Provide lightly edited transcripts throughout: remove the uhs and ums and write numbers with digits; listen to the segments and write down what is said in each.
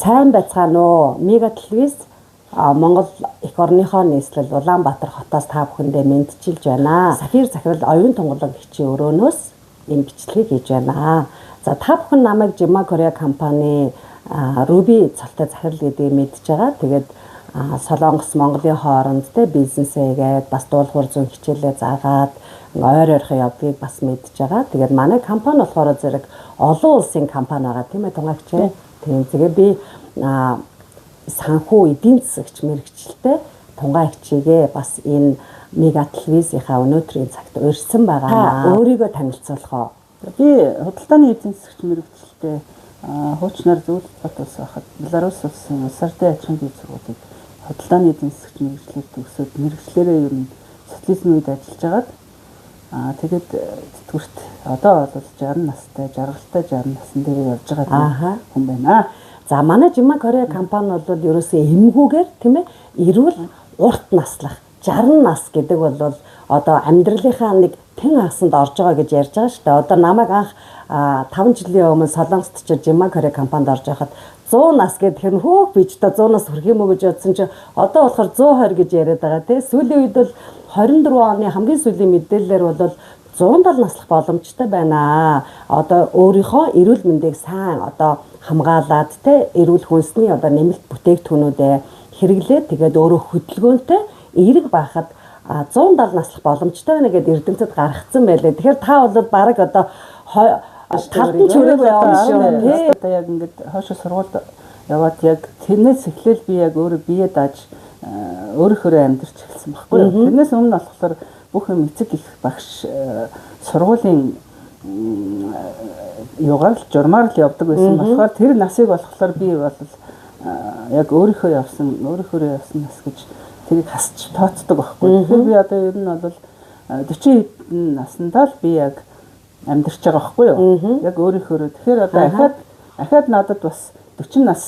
Сайн байцгаана уу? Мега телевиз Монгол эх орныхоо нийслэл Улаанбаатар хотоос та бүхэндээ мэндчилж байна. Сафир захирал оюун тунгалаг гिचийн өрөөнөөс энэ бичлэгийг хийж байна. За та бүхэн намайг Жима Корея компани Руби цолтой захирал гэдгийг мэдж байгаа. Тэгээд Солонгос Монголын хооронд те бизнесээ гээд бас дуулгуур зүүн хичээлээ заагаад ойр ойрхон явдгийг бас мэдж байгаа. Тэгээд манай компани болохоор зэрэг олон улсын компани байгаа, тийм ээ, тунгаагч. Тийм. Тэгээ би санхүү эдийн засагч мэрэгчлээ тунгаа эгчийгээ бас энэ мега телевизийнхаа өнөөдрийн цагт урьсан байгаа. Өөрийгөө танилцуулах уу? Би худалдааны эдийн засагч мэрэгчлээ хуучнаар Зөвлөлт бат улс байхад Беларусь улсын улс ардын аж ахуйн дэд сургуулийг худалдааны эдийн засагч мэрэгчлэр төгсөөд мэрэгчлэрээ ер нь социализмын үед ажиллаж агаад тэгээд тэтгэврт одоо бол 60 настай, жаргалтай 60 насн дээр явж байгаа хүн байна. За манай Жима Корея компани бол ерөөсөө эмгүүгээр, тийм ээ, эрүүл урт наслах 60 нас гэдэг бол одоо амьдралынхаа нэг тэн хагасанд орж байгаа гэж ярьж байгаа шүү дээ. Одоо намайг анх 5 жилийн өмнө Солонгост ч Жима Корея компанид орж байхад 100 нас гэдэг нь хөөх би ч та 100 нас хүрэх юм уу гэж бодсон чи одоо болохоор 120 гэж яриад байгаа тий. Сүүлийн үед бол 24 оны хамгийн сүүлийн мэдээлэлээр бол 170 наслах боломжтой байна. Одоо өөрийнхөө эрүүл мэндийг сайн одоо хамгаалаад те эрүүл хүнсний одоо нэмэлт бүтээгдэхүүнүүдээ хэрэглээд тэгээд өөрөө хөдөлгөөнтэй эерэг байхад 170 наслах боломжтой байна гэдээ эрдэмтэд гаргацсан байлээ. Тэгэхээр та бол бараг одоо талд нь чөрөөг явна шүү тий. Одоо яг ингээд хоошо сургуульд яваад яг тэрнээс эхлээл би яг өөрөө бие дааж өөрөөхөө амьдарч эхэлсэн байхгүй юу. Тэрнээс өмнө болохоор бүх юм эцэг их багш сургуулийн юугаар л журмаар л явдаг байсан болохоор тэр насыг болохоор би бол яг өөрийнхөө явсан өөрийнхөө явсан нас гэж тэрийг хасч тооцдог байхгүй. Тэгэхээр би одоо ер нь бол 40 хэдэн наснда л би яг амьдарч байгаа байхгүй юу? Яг өөрийнхөөрөө. Тэгэхээр одоо ахаад надад бас 40 нас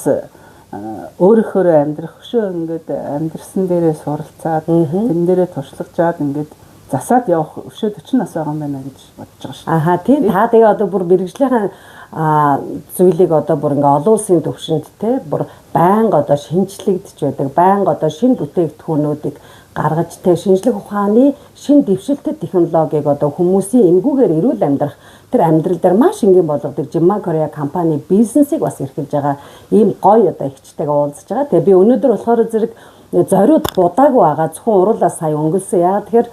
өөрийнхөөрөө амьдрах өшөө ингээд амьдрсан дээрээ суралцаад тэрэн дээрээ туршлагажаад ингээд засаад явах өшөө 40 нас байгаа юм байна гэж бодож байгаа шүү. Аха, тийм, та тэгээ одоо бүр мэрэгжлийнхаа зүйлийг одоо бүр ингээ олон улсын төвшөнд те бүр байнга одоо шинжлэгдэж байдаг, байнга одоо шинэ бүтээгдэхүүнүүдийг гаргаж те шинжлэх ухааны шинэ дэвшилтэт технологиг одоо хүмүүсийн эмгүүгээр эрүүл амьдрах тэр амьдрал дээр маш энгийн болгодог Жима Корея компани бизнесийг бас эрхэлж байгаа ийм гоё одоо эгчтэйгээ уулзж байгаа. Тэгээ би өнөөдөр болохоор зэрэг зориуд будаагүй байгаа, зөвхөн уруулаа сая өнгөлсөн. Яа тэгэхээр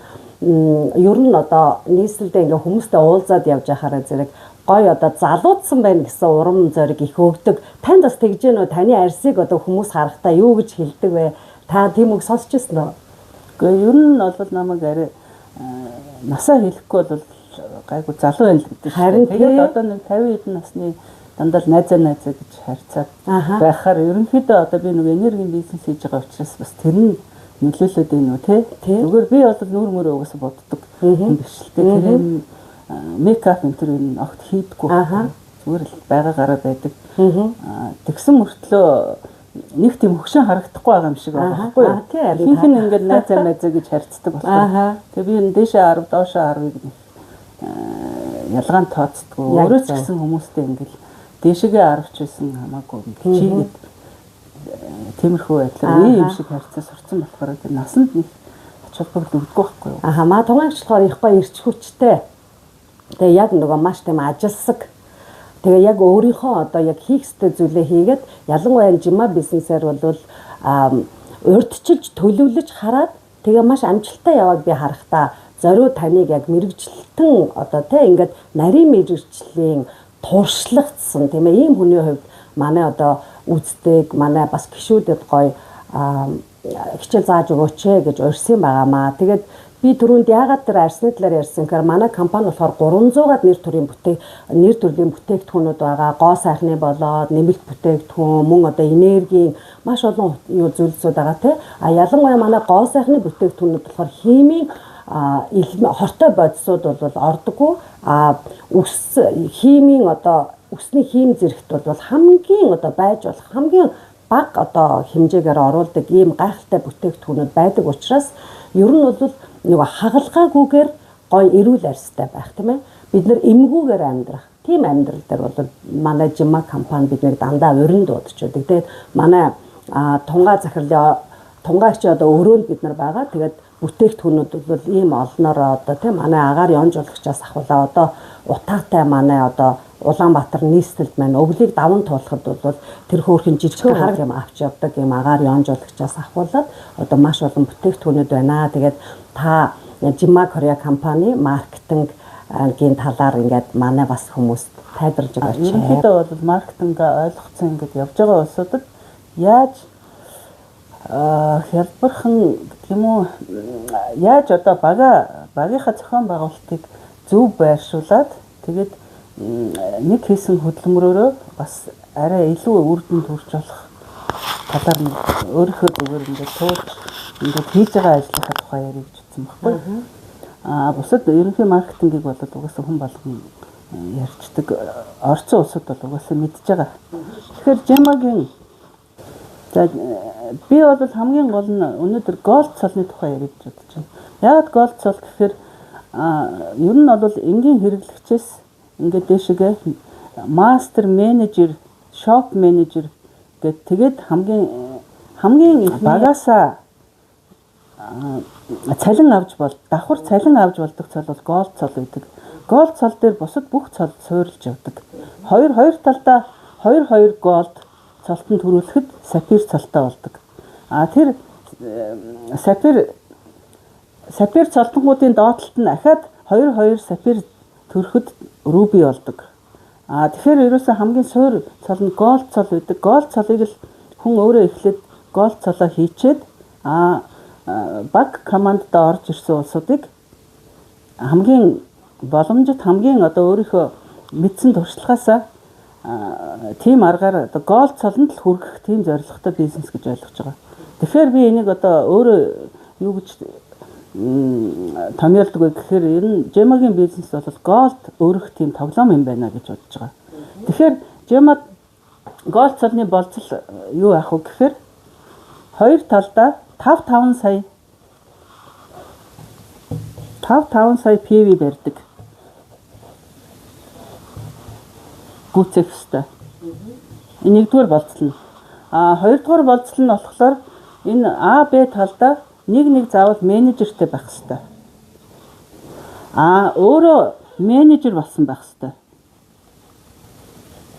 ер нь одоо нийслэлдээ ингээ хүмүүстэй уулзаад явж байхаараа зэрэг гоё одоо залуудсан байна гэсэн урам зориг их өгдөг. Танд бас тэгж гэнэ үү? Таны арьсыг одоо хүмүүс харахтаа юу гэж хэлдэг вэ? Та тийм үг сонсч ирсэн үү? Гэхдээ ер нь бол намайг арай насаа хэлэхгүй бол гайгүй залуу байна л гэдэг. Харин тэгээд одоо нэг 50 хэдэн насны дандаа л найзаа найзаа гэж харьцаад байхаар ерөнхийдөө одоо би нэг энергийн бизнес хийж байгаа учраас бас тэр нь нөлөөлөд байна уу те. Зүгээр би бол нүүр мөрөө угаасаа боддог юм биш л те. Тэр юм мейкап энэ төр юм огт хийдэггүй. Зүгээр л байгаагаараа байдаг. Тэгсэн мөртлөө нэг тийм хөгшин харагдахгүй байгаа юм шиг байгаа байхгүй юу? Ихэнх нь ингээд найзаа найзаа гэж харьцдаг болохоор. Тэгээ би энэ дээшээ 10, доошоо 10-ыг ялгаан тооцдгоо. Өөрөө ч гэсэн хүмүүстэй ингээд дээшээгээ 10 ч байсан хамаагүй ингээд чийгээд тиймэрхүү байдлаар ийм юм шиг харьцаа сурцсан болохоор тэр насанд нэг ач холбогдол өгдөггүй байхгүй юу? Аха, маа тунгаагч болохоор их гоё эрч хүчтэй. Тэгээ яг нөгөө маш тийм ажилсаг. Тэгээ яг өөрийнхөө одоо яг хийх ёстой зүйлээ хийгээд ялангуяа Жима бизнесээр бол урьдчилж төлөвлөж хараад тэгээ маш амжилттай явааг би харахтаа зориуд таныг яг мэрэгчлэлтэн одоо тэ ингээд нарийн мэрэгжлийн туршлагатсан, тийм ээ, ийм хүний хувьд манай одоо үздэг, манай бас гişүүдэд гоё хичээл зааж өгөөч гэж урьсан байгаамаа. Тэгээд би түрүүнд яагаад тэр арьсны талаар ярьсан гэхээр манай компани болохоор 300-аад нэр төрлийн бүтээгдэхүүнүүд байгаа. Гоо сайхны болоод нэмэлт бүтээгдэхүүн, мөн одоо энергийн маш олон юу зүйлсүүд байгаа тий. А ялангуяа манай гоо сайхны бүтээгдэхүүнүүд болохоор химийн хортой бодисууд бол ордоггүй. А үс химийн одоо үсний хим зэрэгт бол хамгийн одоо байж болох хамгийн бага одоо хэмжээгээр оруулдаг ийм гайхалтай бүтээгдэхүүнүүд байдаг учраас ер нь бол нөгөө хагалгаагүйгээр гоё эрүүл арьстай байх, тийм ээ. Бид нар эмгүүгээр амьдрах. Тийм амьдрал дээр бол манай Жима компани биднийг дандаа урин дуудаж байдаг. Тэгээд манай тунгаа захирлын тунгаа чи одоо өрөөнд бид нар байгаа. Тэгээд бүтээгдэхүүнүүд бол ийм олноороо одоо тийм манай агаар янжуулагчаас ахуулаа одоо утаатай манай одоо Улаанбаатар нийслэлд маань өвлийг даван туулахад бол тэр хөөрхөн жижигхэн хараг юм авч явдаг юм агаар янжуулагчаас ахуулаад одоо маш олон бүтээгдэхүүнүүд байна. Тэгээд та Жима Корея компани маркетингийн талаар ингээд манай бас хүмүүст тайлбарлаж өгөөч. Ерөнхийдөө бол маркетингээ ойлгоцсон ингээд явж байгаа улсуудад яаж хялбархан гэх юм уу, яаж одоо багийнхаа зохион байгуулалтыг зөв байршуулад тэгээд нэг хийсэн хөдөлмөрөөрөө бас арай илүү үр дүнд хүрч болох талаар нэг өөрийнхөө зүгээр ингээд туулж ингээд хийж байгаа ажлынхаа тухай ярих гэж утсан байхгүй. Бусад ерөнхий маркетингийг бол угаасаа хүн болгон ярьцдаг, орцсон улсууд бол угаасаа мэдж байгаа. Тэгэхээр Жимагийн за би бол хамгийн гол нь өнөөдөр gold цолны тухай ярих гэж бодож байна. Яагаад gold цол гэхээр ер нь бол энгийн хэрэглэгчээс ингээд дээшгээ master manager, shop manager гэд тэгээд хамгийн багасаа цалин авч бол давхар цалин авч болдог цол бол gold цол байдаг. Gold цол дээр бусад бүх цол суурилж явдаг. Хоёр талдаа 2 gold цолтон төрүүлэхэд sapphire цолтой болдог. Тэр sapphire цолтонгуудын доод талд нь ахаад 2 sapphire төрөхөд ruby болдог. Тэгэхээр ерөөсөө хамгийн суур цол нь gold цол байдаг. Gold цолыг л хүн өөрөө эхлээд gold цолоо хийчээд баг команддаа орж ирсэн улсуудыг хамгийн боломжит хамгийн одоо өөрийнхөө мэдсэн туршлагаасаа тийм аргаар одоо gold цолонд л хүргэх тийм зорилготой бизнес гэж ойлгож байгаа. Тэгэхээр би энийг одоо өөрөө юу гэж томьёолдог вэ гэхээр ер нь Жемагийн бизнес бол gold өөрөх тийм тоглоом юм байна гэж бодож байгаа. Тэгэхээр Жемад gold цолны болцол юу яах вэ гэхээр хоёр талдаа 5 сая 5 сая PV барьдаг. Гүйцэх ёстой. Энэ нэгдүгээр болцол нь. Хоёрдугаар болцол нь болохоор энэ А, Б талдаа нэг заавал менежертэй байх ёстой. Өөрөө менежер болсон байх ёстой.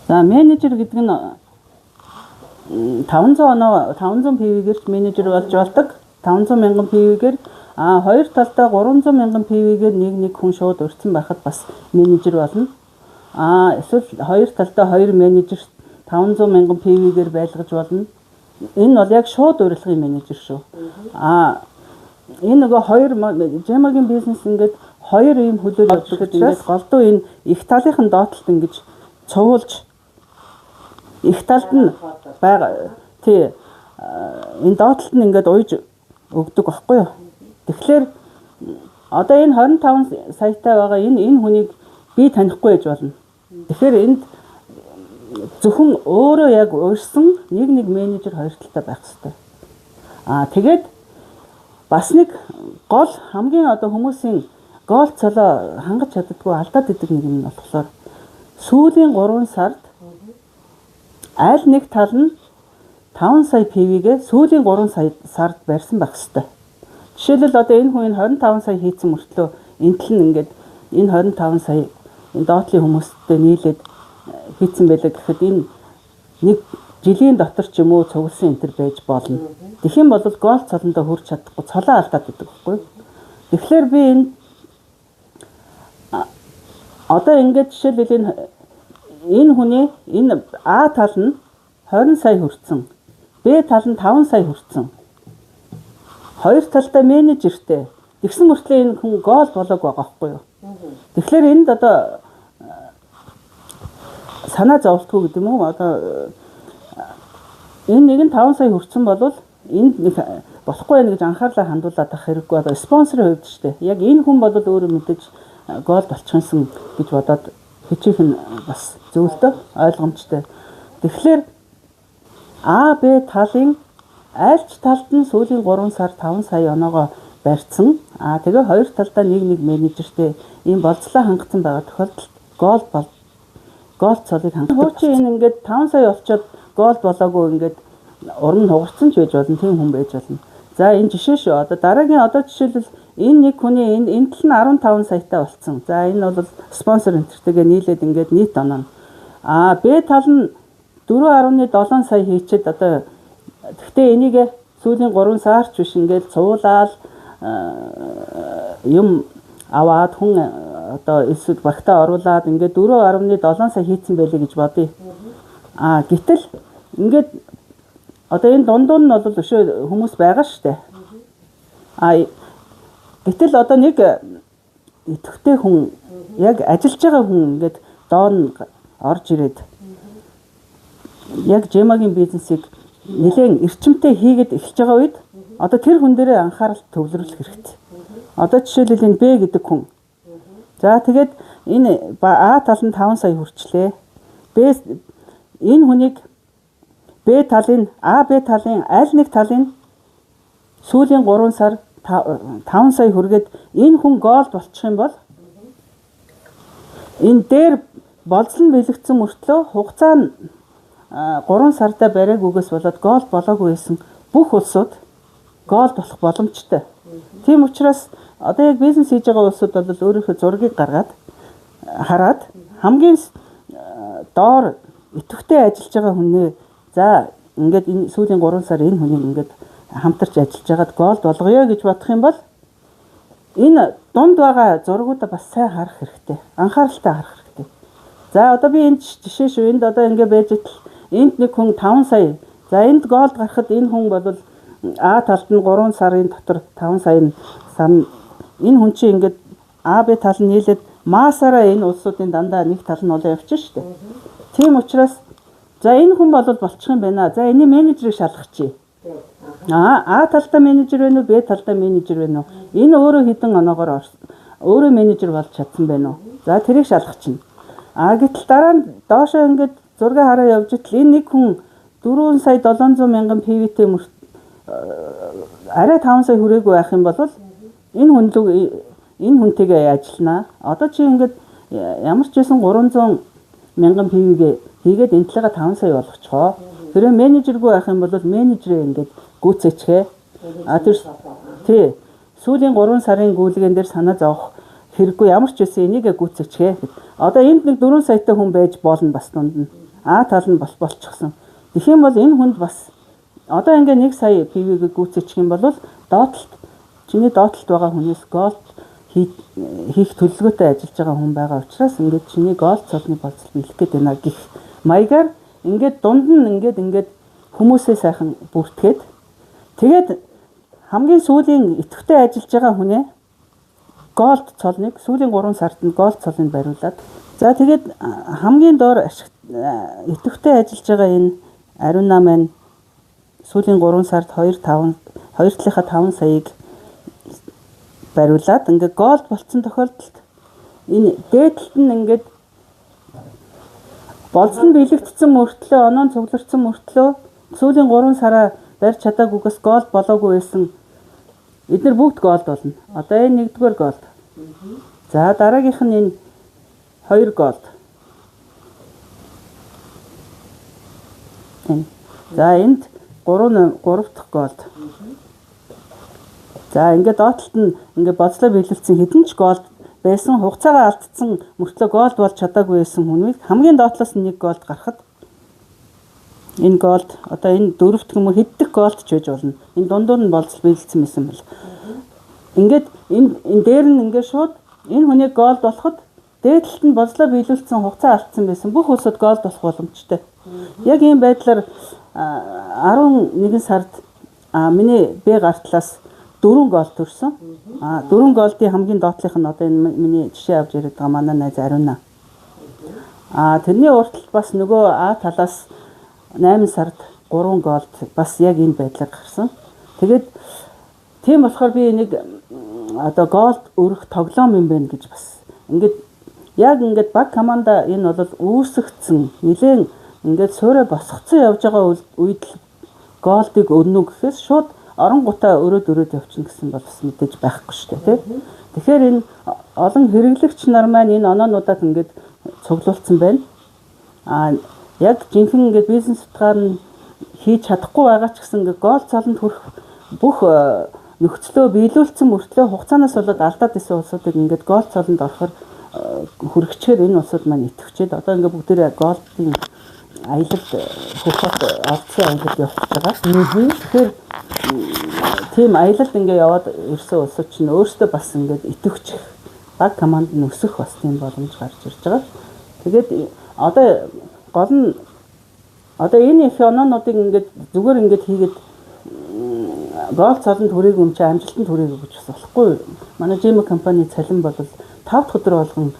За менежер гэдэг нь 500 оноо 500 PV-гээр ч менежер болж болдог. 500 мянган PV-гээр хоёр талдаа 300 мянган PV-гээр нэг хүн шууд урьдсан байхад бас менежер болно. Эсвэл хоёр талдаа хоёр менежер 500 мянган PV-гээр байлгаж болно. Энэ бол яг шууд урилгын менежер шүү. Энэ нөгөө хоёр Жемагийн бизнес ингээд хоёр ийм хөлөөр явж байхад ингээд голдуу энэ их талынх нь доотлолт ингэж цувуулж их талд нь байгаа тий энэ доотлолт нь ингээд уйж өгдөг байхгүй юу. Тэгэхээр одоо энэ 25 саятай байгаа энэ хүнийг би танихгүй байж болно. Тэгэхээр энд зөвхөн өөрөө яг уурсан нэг менежер хоёр талтай байх хэрэгтэй. Тэгээд бас нэг гол хамгийн одоо хүмүүсийн gold цолоо хангаж чаддаггүй алдаад идэг нэг юм нь болохоор сүүлийн 3 сард аль нэг тал нь 5 сая PV-гээ сүүлийн 3 сард барьсан байх хэрэгтэй. Жишээлбэл одоо энэ хүн 25 сая хийцэн мөртлөө энэ тал нь ингээд энэ 25 сая энэ доотлын хүмүүстэй нийлээд хийцэн байлаа гэхэд энэ нэг жилийн дотор ч юм уу цугласан энэ төр байж болно. Тэгэх юм бол gold цолондоо хүрч чадахгүй цолоо алдаад байдаг байхгүй юу? Тэгэхээр би энэ одоо ингээд жишээлбэл энэ хүний энэ А тал нь 20 сая хүрсэн. Б тал нь 5 сая хүрсэн. Хоёр талдаа менежертэй. Тэгсэн мөртлөө энэ хүн gold болоог байгаа байхгүй юу? Тэгэхээр энд одоо санаа зовлтгүй гэдэг юм уу? Одоо энэ нэг нь 5 сая хүрсэн бол энд нэг болохгүй байх гэж анхаарлаа хандуулаад авах хэрэггүй. Одоо спонсорын хувьд ч тийм. Яг энэ хүн бол өөрөө мэдээж gold болчихсон гэж бодоод хичээх нь бас зөвлөлтөө ойлгомжтой. Тэгэхээр А, Б талын аль ч талд нь сүүлийн 3 сар 5 сая оноогоо барьсан. Тэгээ хоёр талдаа нэг менежертэй ийм болцлоо хангацсан байгаа тохиолдолд gold gold цолыг хангах. Хуучин энэ ингээд 5 сая болчоод gold болоогүй ингээд урам нь хугарсан ч байж болно, тийм хүн байж болно. За энэ жишээ шүү. Одоо дараагийн одоо жишээлбэл энэ нэг хүний энэ тал нь 15 саятай болцсон. За энэ бол спонсор энтертэйгээ нийлээд ингээд нийт оноо. А Б тал нь 4.7 сая хийчихэд одоо тэгтээ энийг сүүлийн 3 сар ч биш ингээд цуулаад юм аваад хүн одоо эсвэл багтаа оруулаад ингээд 4.7 сая хийцэн байлээ гэж бодъё. А гэтэл ингээд одоо энэ дундуур нь бол өшөө хүмүүс байгаа шүү дээ. А гэтэл одоо нэг идэвхтэй хүн яг ажиллаж байгаа хүн ингээд доор нь орж ирээд яг Жемагийн бизнесийг нэлээд эрчимтэй хийгээд эхэлж байгаа үед одоо тэр хүн дээрээ анхаарал төвлөрүүлэх хэрэгтэй. Одоо жишээлбэл энэ Б гэдэг хүн. За тэгээд энэ А тал нь 5 сая хүрчлээ. Б энэ хүнийг Б талын А Б талын аль нэг талын сүүлийн 3 сар 5 сая хүргээд энэ хүн gold болчих юм бол энэ дээр болзол нь бэлэгдсэн мөртлөө хугацаа нь 3 сарда бариагүйгээс болоод gold болоогүй байсан бүх улсууд gold болох боломжтой. Тийм учраас одоо яг бизнес хийж байгаа улсууд бол өөрийнхөө зургийг гаргаад хараад хамгийн доор идэвхтэй ажиллаж байгаа хүнээ за ингээд энэ сүүлийн 3 сар энэ хүнийг ингээд хамтарч ажиллаж байгаад gold болгоё гэж бодох юм бол энэ дунд байгаа зургуудаа бас сайн харах хэрэгтэй. Анхааралтай харах хэрэгтэй. За одоо би энэ жишээ шүү. Энд одоо ингэ байж итл энд нэг хүн 5 сая. За энд gold гарахад энэ хүн бол А талд нь 3 сарын дотор 5 сая сан энэ хүн чинь ингээд А Б тал нь нийлээд маасаараа энэ улсуудын дандаа нэг тал нь болоо явчих шүү дээ. Тийм учраас за энэ хүн бол болчих юм байна. За энэ менежерийг шалгачих. А талдаа менежер байна уу, Б талдаа менежер байна уу? Энэ өөрөө хэдэн оноогоор өөрөө менежер болж чадсан байна уу? За тэрийг шалгачихна. А гэтэл дараа нь доошоо ингээд зураг хараа явж идэл энэ нэг хүн 4 сая 700 мянган PV-тэй арай 5 сая хүрээгүй байх юм бол энэ хүнлэг энэ хүнтэйгээ ажилланаа. Одоо чи ингээд ямар ч байсан 300 мянган PV-гээ хийгээд энэ талыгаа 5 сая болгочихоо. Тэрээ менежергүй байх юм бол менежерээ ингээд гүйцээчихээ. А тэр тий сүүлийн 3 сарын гүйлгэн дээр санаа зовох хэрэггүй ямар ч байсан энийгээ гүйцээчихээ. Одоо энд нэг 4 саятай хүн байж болно бас дунд нь. А тал нь болчихсон. Тэгэх юм бол энэ хүнд бас одоо ингээ 1 сая PV-г гүйцээчих юм бол доотлолт чиний доотлолт байгаа хүнээс gold хийх төлөвлөгөөтэй ажиллаж байгаа хүн байгаа учраас ингээд чиний gold цолны болцол биелэх гээд байна гэх маягаар ингээд дунд нь ингээд хүмүүсээ сайхан бүртгээд тэгээд хамгийн сүүлийн идэвхтэй ажиллаж байгаа хүнээ gold цолныг сүүлийн 3 сард нь gold цолыг бариулаад за тэгээд хамгийн доор идэвхтэй ажиллаж байгаа энэ Ариуна маань сүүлийн 3 сард 2 талынхаа 5 саяыг бариулаад ингээд gold болцсон тохиолдолд энэ дээд талд нь ингээд болзол нь бэлэгдсэн мөртлөө оноо цугларсан мөртлөө сүүлийн 3 сараа барьж чадаагүйгээс gold болоогүй байсан эднэр бүгд gold болно. Одоо энэ нэгдүгээр gold. За дараагийнх нь энэ 2 gold. Энэ. За энд 3 дахь gold. За ингээд доотлолт нь ингээд бодлоо биелүүлсэн хэдэн ч gold байсан хугацаагаа алдсан мөртлөө gold болж чадаагүй байсан хүнийг хамгийн доотлоос нь нэг gold гарахад энэ gold одоо энэ дөрөвт юм уу хэд дэх gold ч байж болно. Энэ дундуур нь болцол биелсэн байсан бол ингээд энэ дээр нь ингээд шууд энэ хүний gold болоход дээд талд нь бодлоо биелүүлсэн хугацаа алдсан байсан бүх улсад gold болох боломжтой. Яг ийм байдлаар 11 сард миний Б гартлаас 4 gold төрсөн. 4 gold-ийн хамгийн доотлих нь одоо энэ миний жишээ авч яриад байгаа манай найз Ариуна. Тэрний урталт бас нөгөө А талаас 8 сард 3 gold бас яг энэ байдлаар гарсан. Тэгээд тийм болохоор би энийг одоо gold өрөх тоглоом юм байна гэж бас ингээд яг ингээд баг команда энэ бол үүсгэгдсэн нэлээд ингээд суурэ босгоцсон явж байгаа үед л gold-ыг өрнө гэхээс шууд оронгуудаа өрөөд явчихна гэсэн бол бас мэдээж байхгүй шүү дээ, тий. Тэгэхээр энэ олон хэрэглэгч нар маань энэ оноонуудад ингээд цуглуулсан байна. А яг жинхэнэ ингээд бизнес утгаар нь хийж чадахгүй байгаа ч гэсэн ингээд gold цолонд хүрэх бүх нөхцлөө биелүүлсэн мөртлөө хугацаанаас болоод алдаад исэн улсуудыг ингээд gold цолонд орохоор хүргэчээр энэ улсууд маань идэвхжээд одоо ингээд бүгдээрээ gold-ын аялалд хөхөд орцсон аялалд явах гэж байгаа. Тэгэхээр тийм аялалд ингээ яваад ирсэн улсууд чинь өөрсдөө бас ингээд идэвхжих, баг команд нь өсөх бас тийм боломж гарч ирж байгаа. Тэгээд одоо гол нь одоо энэ их оноонуудыг ингээд зүгээр ингээд хийгээд gold цолонд хүрээгүй юм чи амжилтанд хүрээгүй гэж бас болохгүй. Манай Жима компани цалин бол 5 дахь өдөр болгон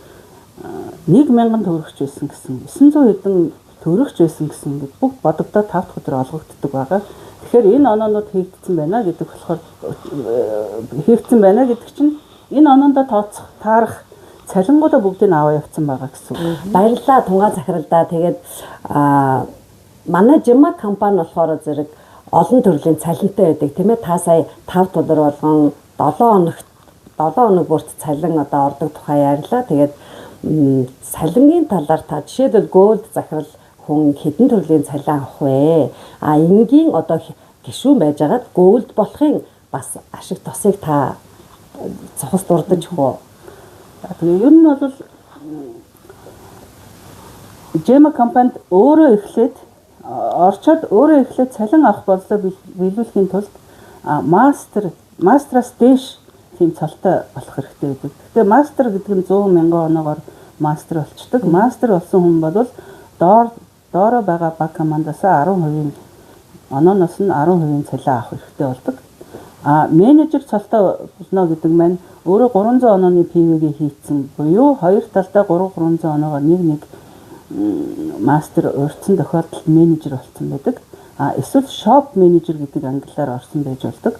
1000 төгрөгч байсан гэсэн 900 хэдэн төгрөгч байсан гэсэн ингээд бүгд бодогдоод 5 дахь өдөр олгогддог байгаа. Тэгэхээр энэ оноонууд хийгдсэн байна гэдэг болохоор хийгдсэн байна гэдэг чинь энэ оноондоо тооцох, таарах цалингуудаа бүгдийг аваа явцсан байгаа гэсэн үг. Баярлалаа Тунгаа захиралдаа. Тэгээд манай Жима компани болохоор зэрэг олон төрлийн цалинтай байдаг, тийм ээ. Та сая 5 өдөр болгон 7 хоног бүрт цалин одоо ордог тухай ярьлаа. Тэгээд цалингийн талаар та жишээлбэл gold захирал хүн хэдэн төрлийн цалин авах вэ? А энгийн одоо гишүүн байжгаад gold болохын бас ашиг тосыг та цохос дурдаж өгөх үү? Тэгээ ер нь бол Жема компанид өөрөө эхлээд орчоод өөрөө эхлээд цалин авах боллоо биелүүлэхийн тулд мастераас дээш тийм цолтой болох хэрэгтэй байдаг. Гэхдээ мастер гэдэг нь 100 мянган оноогоор мастер болчдөг. Мастер болсон хүн бол доороо байгаа баг командаас 10% онооноос нь 10% цалин авах хэрэгтэй болдог. А менежер цолтой болно гэдэг маань өөрөө 300 онооны PV-г хийцэн буюу хоёр талдаа 300 оноогоор нэг мастер урьдсан тохиолдолд менежер болсон байдаг. А эсвэл shop менежер гэдэг ангиллаар орсон байж болдог.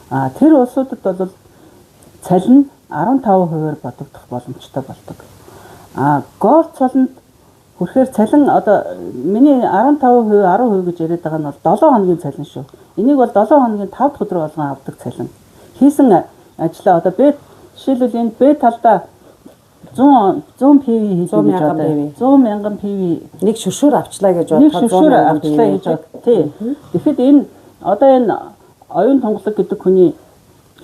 А тэр улсуудад бол цалин 15%-аар бодогдох боломжтой болдог. А gold цолонд хүрэхээр цалин одоо миний 15%, 10% гэж яриад байгаа нь бол 7 хоногийн цалин шүү. Энийг бол 7 хоногийн 5 дахь өдөр болгон авдаг цалин. Хийсэн ажлаа одоо Б жишээлбэл энэ Б талдаа 100 PV хийсэн гэж одоо 100 мянган PV нэг шүшүүр авчлаа гэж бодоход 100 мянган авчлаа гэж бод. Тий. Тэгэхэд энэ одоо энэ оюун тунгалаг гэдэг хүний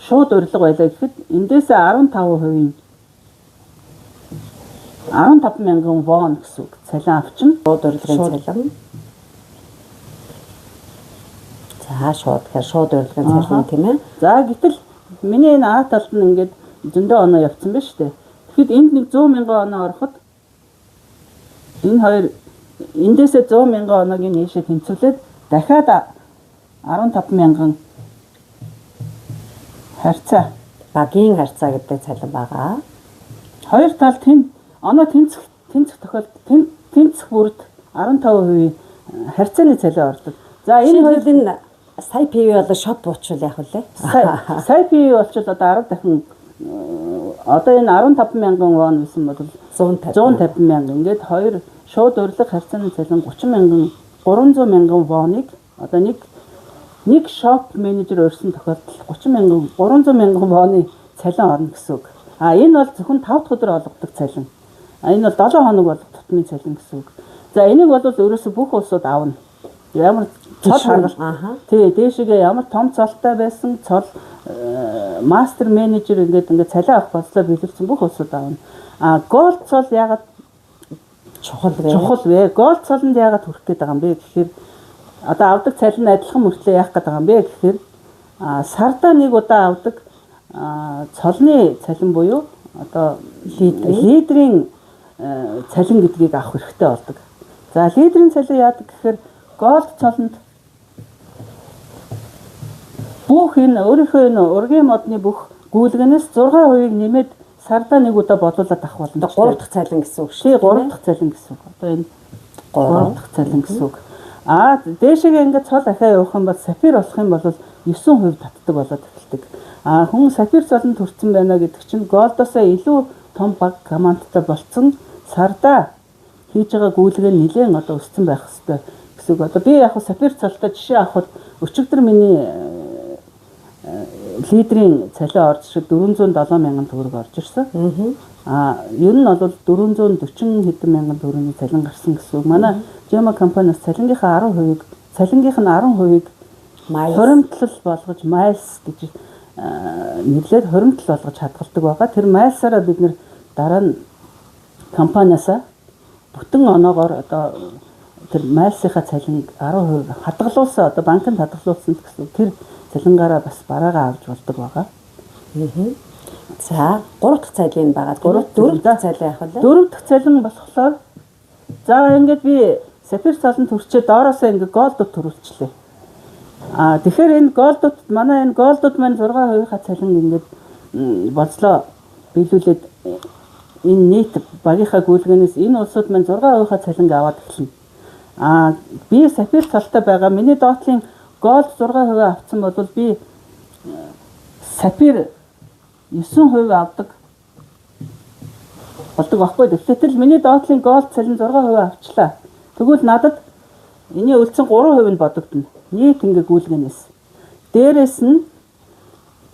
шууд урилга байлаа гэхэд эндээсээ 15% 15 мянган вон гэсэн үг цалин авчна. Шууд урилгын цалин. За шууд гэхээр шууд урилгын цалин тийм ээ. За гэтэл миний энэ А талд нь ингээд зөндөө оноо явцсан байна шүү дээ. Тэгэхэд энд нэг 100 мянган оноо ороход энэ хоёр эндээсээ 100 мянган оноог нь ийшээ тэнцвүүлээд дахиад 15 мянган харьцаа багийн харьцаа гэдэг цалин байгаа. Хоёр тал оноо тэнцэх тохиолдолд тэнцэх бүрд 15% харьцааны цалин ордог. За энэ хоёрын сая PV болоо shop буучвал яах вэ? Сая PV болчвол одоо 10 дахин одоо энэ 15 мянган вон байсан бол 150 мянган. Ингээд хоёр шууд урилга харьцааны цалин 30 мянган 300 мянган воныг одоо нэг shop менежер урьсан тохиолдолд 30 мянган 300 мянган воны цалин орно гэсэн үг. А энэ бол зөвхөн 5 дахь өдөр олгодог цалин. А энэ бол 7 хоног болох тутмын цалин гэсэн үг. За энийг бол ерөөсө бүх улсууд авна. Ямар цол харгалт. Тий, дээшгээ ямар том цолтой байсан цол мастер менежер ингээд цалин авах болцлоо биелүүлсэн бүх улсууд авна. А gold цол яагаад чухал вэ? Чухал вэ? Gold цолонд яагаад хүрэх гээд байгаа юм бэ гэхээр одоо авдаг цалин адилхан мөртлөө яах гээд байгаа юм бэ гэхээр сардаа нэг удаа авдаг цолны цалин буюу одоо лидерийн цалин гэдгийг авах хэрэгтэй болдог. За лидерийн цалин яадаг гэхээр gold цолонд бүх энэ өөрийнхөө энэ ургийн модны бүх гүйлгэнээс 6%-ийг нэмээд сардаа нэг удаа бодлуулад авах боломжтой. 3 дахь цалин гэсэн үг шүү. Тий, 3 дахь цалин гэсэн үг. Одоо энэ 3 дахь цалин гэсэн үг. Аа дээшээгээ ингээд цол ахиа явах юм бол сапфир болох юм бол 9% татдаг болоод эхэлдэг. Аа хүн сапфир цолонд хүрсэн байна гэдэг чинь голдосоо илүү том баг командтай болцсон сардаа хийж байгаа гүйлгээ нь нэлээд одоо өссөн байх хэвээр гэсэн үг. Одоо би яг сапфир цолтой жишээ авахад өчигдөр миний лидерийн цалин орж ирэх 407 мянган төгрөг орж ирсэн. Ер нь бол 440 хэдэн мянган төгрөгийн цалин гарсан гэсэн үг. Манай Gema компаниас цалингийнхаа 10%-ийг, цалингийнх нь 10%-ийг хуримтлал болгож miles гэж нэрлээд хуримтлал болгож хадгалдаг байгаа. Тэр miles-аараа бид нэр дараа нь компаниасаа бүтэн оноогоор одоо тэр miles-ийнхаа цалинг 10% хадгалуулсан, одоо банкнд хадгалуулсан гэсэн үг. Тэр цалингаараа бас бараагаа авч болдог байгаа. За, 3 дахь цалин байгаа. 4 дахь цалин явах вэ? 4 дахь цалин болохоор за ингээд би сапфир цалин төрчөө доороосоо ингээд gold-ууд төрүүлчлээ. Тэгэхээр энэ gold-ууд манай энэ gold-ууд маань 6%-ийнхаа цалин ингээд болцлоо биелүүлээд энэ нийт багийнхаа гүйлгээнээс энэ улсууд маань 6%-ийнхаа цалинг аваад эхэлнэ. Би сапфир цалтай байгаа. Миний доотлын gold 6% авсан бол би сапфир 9% авдаг болдог байхгүй. Гэтэл миний доотлын gold цалин 6% авчлаа. Тэгвэл надад энэний үлдсэн 3% нь бодогдно. Нийт ингээ гүйлгэнээс. Дээрээс нь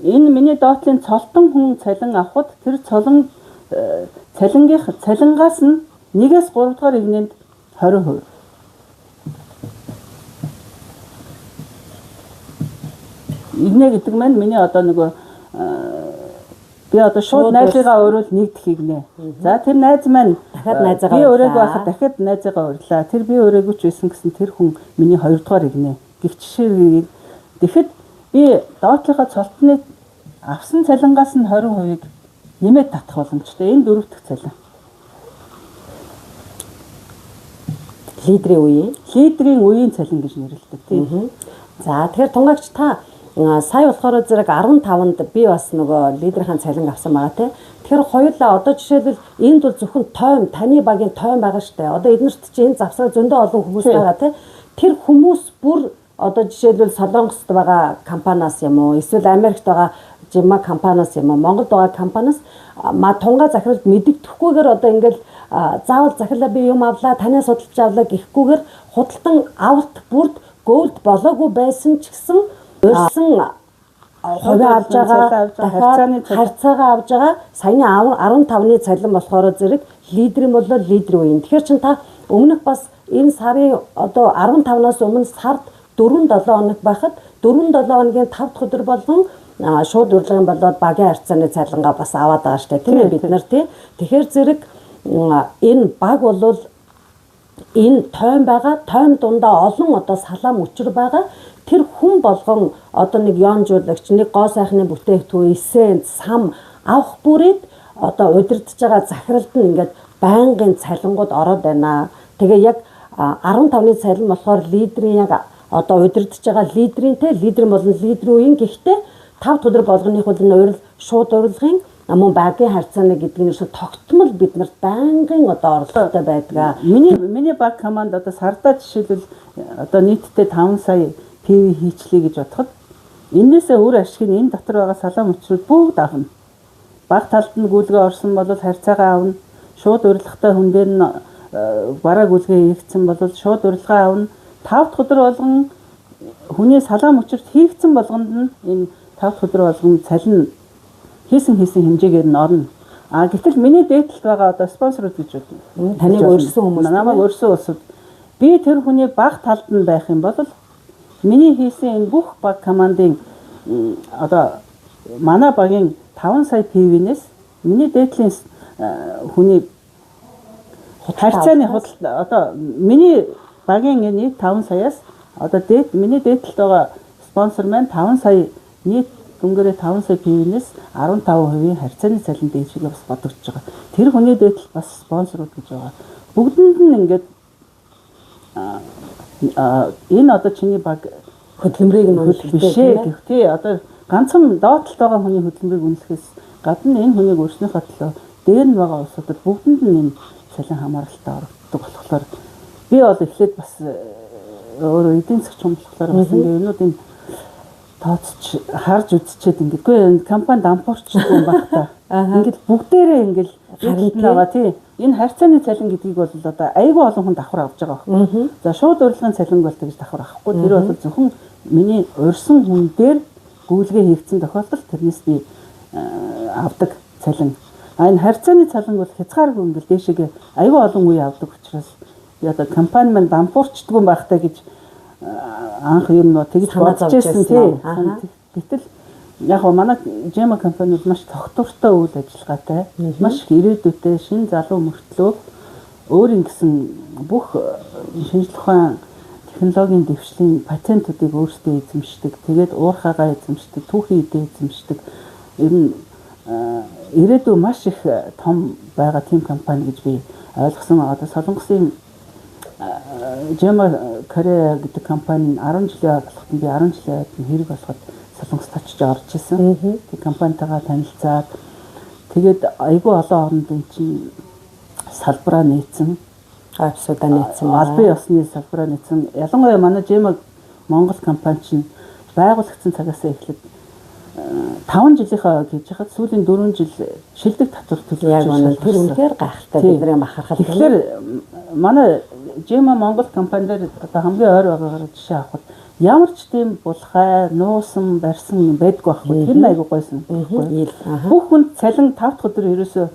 энэ миний доотлын цолтон хүн цалин авахд тэр цолон цалингийнх цалингаас нь 1-ээс 3 дугаар эгнээнд 20%. Игнэ гэдэг маань миний одоо нөгөө би одоо шууд найзыгаа уриул нэгдэх игнэ. За тэр найз маань дахиад найзыгаа би ураагүй байхад дахиад найзыгаа урлаа. Тэр би ураагүй ч байсан гэсэн тэр хүн миний 2 дугаар игнэ. Гэх жишээ. Тэгэхэд би доотлынхаа цолтны авсан цалингаас нь 20%-ыг нэмээд татах боломжтой. Энэ 4 дахь цалин. Лидерийн үеийн. Лидерийн үеийн цалин гэж нэрлэдэг тийм. За тэгэхээр тунгаагч та сая болохоор зэрэг 15-нд би бас нөгөө лидерийн цалин авсан байгаа тий. Тэгэхээр хоёулаа одоо жишээлбэл энд бол зөвхөн тойм, таны багийн тойм байгаа штэ. Одоо эднэрт чинь энэ завсраа зөндөө олон хүмүүс байгаа тий. Тэр хүмүүс бүр одоо жишээлбэл Солонгост байгаа компаниас юм уу, эсвэл Америкт байгаа Жима компаниас юм уу, Монголд байгаа компаниас ма тунгаа захиралд мэдэгдэхгүйгээр одоо ингээл заавал захирлаа би юм авлаа, танаас судалж авлаа гэхгүйгээр худалдан авалт бүрд gold болоогүй байсан ч гэсэн урьсан хувиа авж байгаа, дахиад харьцаагаа авж байгаа. Саяны 15-ны цалин болохоор зэрэг лидер юм бол лидер үеийн. Тэгэхээр чин та өмнөх бас энэ сарын одоо 15-наас өмнө сард 4-7 хоног байхад 4-7 хоногийн 5 дахь өдөр болгон шууд урилгын болоод багийн харьцааны цалингаа бас аваад байгаа штэ тийм ээ бид нар тий. Тэгэхээр зэрэг энэ баг бол энэ тойм байгаа, тойм дундаа олон одоо салаам өчр байгаа. Тэр хүн болгон одоо нэг ёонжуулагч, нэг гоо сайхны бүтээгдэхүүн, эсенц, сам авах бүрээд одоо удирдах байгаа захиралд нь ингээд байнгын цалингууд ороод байна. Тэгээ яг 15-ны цалин болохоор лидерийн яг одоо удирдах байгаа лидерийн те лидер болон лидер үеийн гэхдээ 5 өдөр болгоных бол энэ урил шууд урилгын мөн багийн харьцааны гэдэг нь ерөөсө тогтмол биднэрт байнгын одоо орлоготой байдаг. Миний баг команд одоо сардаа жишээлбэл одоо нийтдээ 5 сая PV хийчлээ гэж бодоход энээсээ үр ашиг нь энэ дотор байгаа салаам өчрүүд бүгд авна. Баг талд нь гүйлгээ орсон бол харьцаагаа авна. Шууд урилгатай хүн дээр нь бараа гүйлгээ хийгдсэн бол шууд урилгаа авна. 5 дахь өдөр болгон хүний салаам өчрт хийгдсэн болгонд нь энэ 5 дахь өдөр болгон цалин хийсэн хэмжээгээр нь орно. А гэтэл миний дээдлэлт байгаа одоо спонсорууд гэж байна. Таныг урьсан хүмүүс, намайг урьсан улсууд. Би тэр хүний баг талд нь байх юм бол миний хийсэн энэ бүх баг командын одоо манай багийн 5 сая PV-нээс миний дээдлийн хүний харьцааны худал одоо миний багийн энэ 5 саяас одоо дээд миний дээдлэлт байгаа спонсор маань 5 сая нийт дүнгээрээ 5 сая PV-нээс 15% харьцааны цалин дээшгээ бас бодогдож байгаа. Тэр хүний дээдл бас спонсорууд гэж байгаа. Бүгдэнд нь ингээд энэ одоо чиний баг хөдөлмөрийг нь үнэлэх биш ээ гэх тий. Одоо ганцхан доотлолт байгаа хүний хөдөлмөрийг үнэлэхээс гадна энэ хүнийг өөрснийхөө төлөө дээр нь байгаа улсуудад бүгдэнд нь энэ цалин хамааралтай орогддог болохоор би бол эхлээд бас өөрөө эдийн засгч юм болохоор бас ингээд юмнуудын тооцч харж үзчихэд ингээд үгүй компани дампуурчдаг юм баг та. Ингээд бүгдээрээ ингээд харин байгаа тий. Энэ харьцааны цалин гэдгийг бол одоо айгүй олон хүн давхар авч байгаа байхгүй. За шууд урилгын цалин бол тэгж давхар авахгүй. Тэр бол зөвхөн миний урьсан хүн дээр гүйлгээ хийгдсэн тохиолдолд тэрнээс би авдаг цалин. А энэ харьцааны цалинг бол хязгааргүй ингээл дээшээгээ аюу олон үе авдаг учраас би одоо компани маань дампуурчдгүй байх таа гэж анх юм нөө тэгж бодож байсан тий. Гэтэл яг гоо манай Gema компани бол маш тогтвортой үйл ажиллагаатай, маш их ирээдүйтэй, шинэ залуу мөртлөө өөрийн гэсэн бүх шинжлэх ухаан технологийн дэвшлийн патентуудыг өөрсдөө эзэмшдэг. Тэгээд уурхаагаа эзэмшдэг, түүхийн эдээ эзэмшдэг. Ер нь ирээдүй маш их том байгаа тийм компани гэж би ойлгосон. Одоо Солонгосын Gema Korea гэдэг компани 10 жилийн болоход би 10 жилийн ойд хэрэг болоход Солонгост очиж орж исэн. Тэг компанитайгаа танилцаад тэгээд айгүй олон оронд эн чинь салбараа нээсэн. Офисуудаа нээсэн. Албан ёсны салбараа нээсэн. Ялангуяа манай Gema Монгол компани чинь байгуулагдсан цагаасаа эхлээд 5 жилийнхаа хийж хахад сүүлийн 4 жил шилдэг татвар төлөж Яг үнэ тэр үнэхээр гайхалтай бидний бахархал. Тэгэхээр манай Gema Монгол компани дээр одоо хамгийн ойр байгаагаар жишээ авахад ямар ч тийм булхай, нуусан, барьсан юм байдгүй байхгүй. Тэр нь айгүй гойсон. Бүх хүнд цалин 5 дахь өдөр ерөөсөө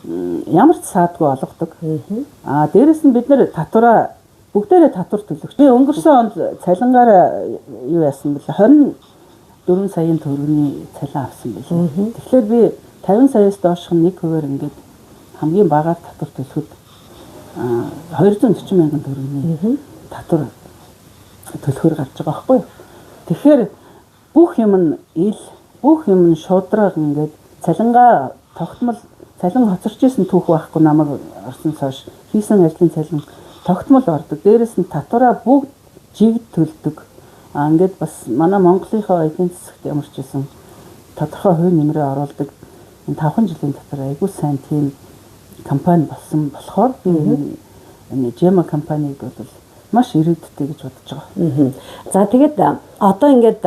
ямар ч саадгүй олгодог. Аа дээрэс нь бид нэр татвараа бүгдээрээ татвар төлөгч. Би өнгөрсөн онд цалингаараа юу яасан бэлээ? 24 саяын төгрөгийн цалин авсан байлээ. Тэгэхээр би 50 саяас доошх нь 1%-аар ингээд хамгийн багаар татвар төлөхөд 240 мянган төгрөгийн татвар төлөхөр гарч байгаа байхгүй юу. Тэгэхээр бүх юм нь ил, бүх юм нь шудраг ингээд цалингаа тогтмол цалин хоцорч исэн түүх байхгүй намайг орсон цааш хийсэн ажлын цалин тогтмол ордог. Дээрэс нь татвараа бүгд жигд төлдөг. А ингээд бас манай Монголынхоо эдийн засагт ямар ч байсан тодорхой хувь нэмрээ оруулдаг. Энэ 5 жилийн дотор айгүй сайн тийм компани болсон болохоор би энэ Gema компаниг бол маш ирээдүйтэй гэж бодож байгаа. За тэгээд одоо ингээд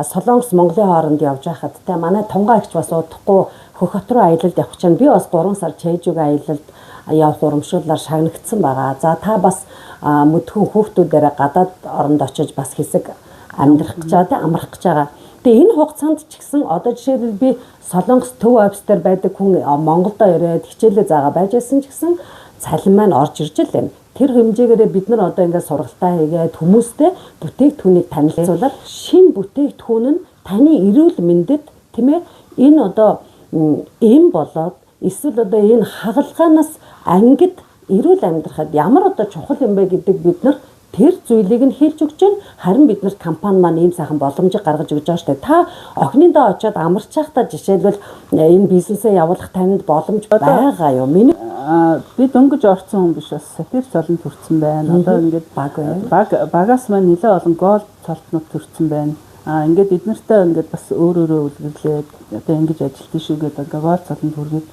Солонгос Монголын хооронд явж байхад те манай тунгаа эгч бас удахгүй Хөх хот руу аялалд явах чинь би бас 3 сар Чэжүгийн аялалд явах урамшууллаар шагнагдсан байгаа. За та бас мөдхөн хүүхдүүдээрээ гадаад оронд очиж бас хэсэг амьдрах гэж байгаа те амрах гэж байгаа. Тэгээ энэ хугацаанд ч гэсэн одоо жишээлбэл би Солонгос төв офис дээр байдаг хүн Монголдо ирээд хичээлээ заагаа байж байсан ч гэсэн цалин маань орж ирж л байна. Тэр хэмжээгээрээ бид нар одоо ингээд сургалтаа хийгээд хүмүүстэй бүтээгдэхүүнийг танилцуулаад шинэ бүтээгдэхүүн нь таны эрүүл мэндэд тийм ээ энэ одоо эм болоод эсвэл одоо энэ хагалгаанаас ангид эрүүл амьдрахад ямар одоо чухал юм бэ гэдэг бид нар тэр зүйлийг нь хэлж өгч байна. Харин бид нарт компани маань ийм сайхан боломжийг гаргаж өгч байгаа шүү дээ. Та охиныдоо очиод амарч байхдаа жишээлбэл энэ бизнесээ явуулах танд боломж байгаа юу? Миний би дөнгөж орсон хүн биш бас сапир цолон төрсэн байна. Одоо ингээд баг байна. Багаас маань нэлээд олон гол цолтнууд төрсэн байна. А ингээд эднэртэй ингээд бас өөр өөрөө үлгэрлээд одоо ингэж ажилтсан шүү гэдэг ингээд гол цолонд хүргээд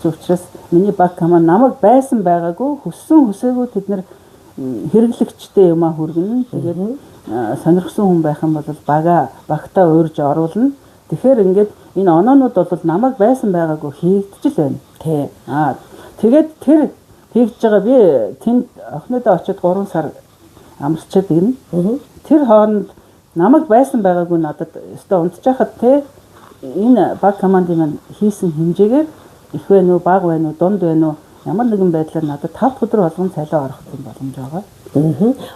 учраас миний баг команд намайг байсан байгаагүй хүссэн хүсээгүй тэд нар хэрэглэгчтэй юмаа хүргэнэ. Тэгээд сонирхсан хүн байх юм бол багтаа уурж оруулна. Тэгэхээр ингээд энэ оноонууд бол намайг байсан байгаагүй хийгдэж л байна. Тий. Аа тэгээд тэр хийгдэж байгаа би тэнд охинодоо очиод 3 сар амарчаад ирнэ. Тэр хооронд намайг байсан байгаагүй надад өстой унтчихад те энэ баг командын маань хийсэн хэмжээгээр их вэ нү, бага вэ нү, дунд вэ нү ямар нэгэн байдлаар надад 5 дахь өдөр болгон цалин орох тийм боломж байгаа.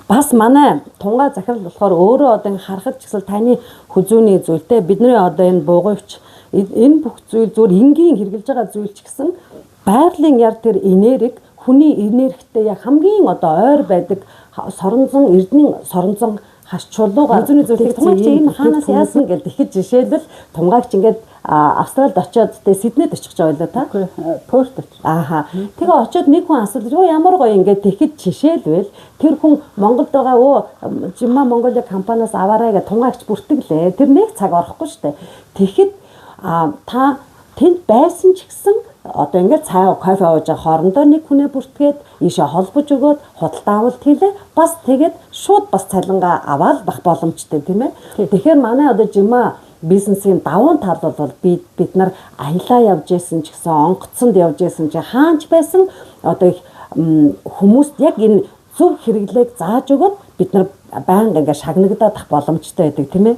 Бас манай тунгаа захирал болохоор өөрөө одоо ингэ харахад ч гэсэн таны хүзүүний зүйлтэй бидний одоо энэ буугуйч энэ бүх зүйл зүгээр энгийн хэрглэж байгаа зүйл ч гэсэн байгалийн яр тэр энерги хүний энергитэй яг хамгийн одоо ойр байдаг соронзон эрдэнийн соронзон хаш чулуугаар хүзүүний зүйлийг тунгаагч энэ хаанаас яасан гэж тэгэхэд жишээлбэл тунгаагч ингээд Австралид очиод тэ Сиднейд очих гэж байлаа та. Перт очих. Ааха. Тэгээ очиод нэг хүн асуулж өө ямар гоё ингээд тэгэхэд жишээлбэл тэр хүн Монголд байгаа өө Жима Монголиа компаниас аваарай гэж тунгаагч бүртгэлээ. Тэр нэг цаг орохгүй штэ. Тэгэхэд та тэнд байсан ч гэсэн одоо ингээд цай кофе ууж байгаа хоорондоо нэг хүнээ бүртгээд ийшээ холбож өгөөд худалдаа авалт хийлээ. Бас тэгээд шууд бас цалингаа аваад бах боломжтой тийм ээ. Тэгэхээр манай одоо Жима бизнесийн давуу тал бол бид нар аялаа явж исэн ч гэсэн онгоцонд явж исэн чи хаанч байсан одоо их хүмүүст яг энэ зөв хэрэглээг зааж өгөөд бид нар байнга ингээд шагнагдаад ах боломжтой байдаг тийм ээ.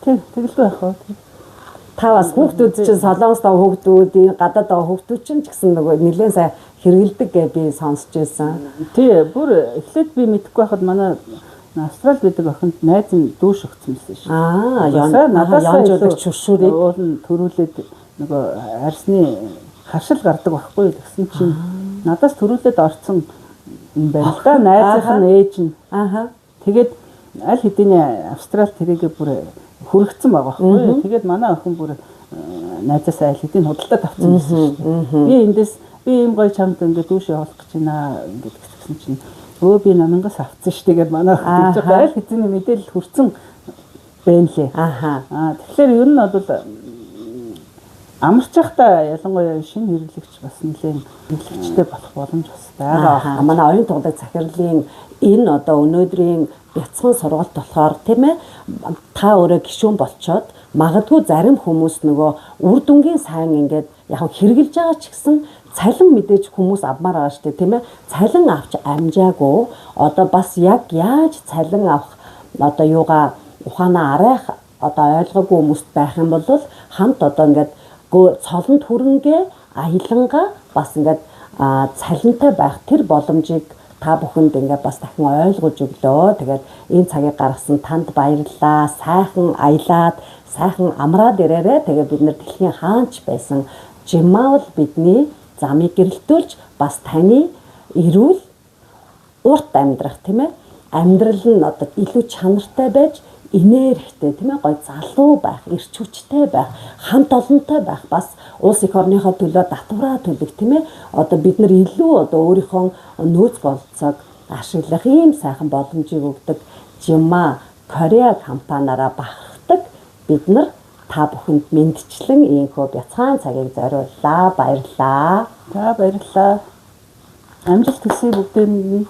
Тийм, тэгэлгүй байх уу. Та бас хүүхдүүд чинь Солонгост байгаа хүүхдүүд, гадаад байгаа хүүхдүүд чинь ч гэсэн нөгөө нэлээд сайн хэрэгэлдэг гэж би сонсч байсан. Тий, бүр эхлээд би мэдэхгүй байхад манай Австралид байдаг охинд найз нь дүүш өгсөн байсан шүү. Аа, надаас янжуулагч шүршүүрийг уул нь төрүүлээд нөгөө арсны харшил гардаг байхгүй тэгсэн чинь надаас төрүүлээд орцсон юм байна л да. Найзынх нь ээж нь. Ааха. Тэгээд аль хэдийн Австрал тэрийгэ бүр хүргэцэн байгаа байхгүй. Тэгээд манай охин бүр найзаасаа аль хэдийн худалдаа тавцсан байсан шүү дээ. Би эндээс би ийм гоё чамд ингээд дүүш явуулах гэж байна ингээд гэсэн чинь өө би намангаас авцсан шүү дээ гэд манай охин тэгж байгаа. Аль хэдийн мэдээлэл хүрсэн байна лээ. Ааха. Аа тэгэхээр ер нь бол амарч байхдаа ялангуяа шинэ хэрэглэгч бас нэлээд хэрэглэгчтэй болох боломж бас байгаа. Манай оюун туглаг захирлын энэ одоо өнөөдрийн бяцхан сургалт болохоор тийм ээ та өөрөө гишүүн болчоод магадгүй зарим хүмүүс нөгөө үр дүнгийн сайн ингээд яг хэрэгжилж байгаа ч гэсэн цалин мэдээж хүмүүс авмаар байгаа шүү дээ тийм ээ. Цалин авч амжаагүй одоо бас яг яаж цалин авах одоо юугаа ухаанаа арайх одоо ойлгоогүй хүмүүст байх юм бол хамт одоо ингээд цолонд хүрэнгээ аялангаа бас ингээд цалинтай байх тэр боломжийг та бүхэнд ингээд бас дахин ойлгож өглөө. Тэгээд энэ цагийг гаргасан танд баярлалаа. Сайхан аялаад, сайхан амраад ирээрэй. Тэгээд бид нар дэлхийн хаанч байсан Жимаавал бидний замыг гэрэлтүүлж бас таны эрүүл урт амьдрах тийм ээ амьдрал нь одоо илүү чанартай байж энергитэй тийм ээ гой залуу байх, эрч хүчтэй байх, хамт олонтой байх, бас улс эх орныхоо төлөө татвараа төлөх тийм ээ одоо бид нар илүү одоо өөрийнхөө нөөц болцоог ашиглах ийм сайхан боломжийг өгдөг Жима Кореа компаниараа бахархдаг бид нар та бүхэнд мэндчлэн ийхүү бяцхан цагийг зориуллаа. Баярлалаа. За баярлалаа. Амжилт хүсье бүгдээрэнд нь.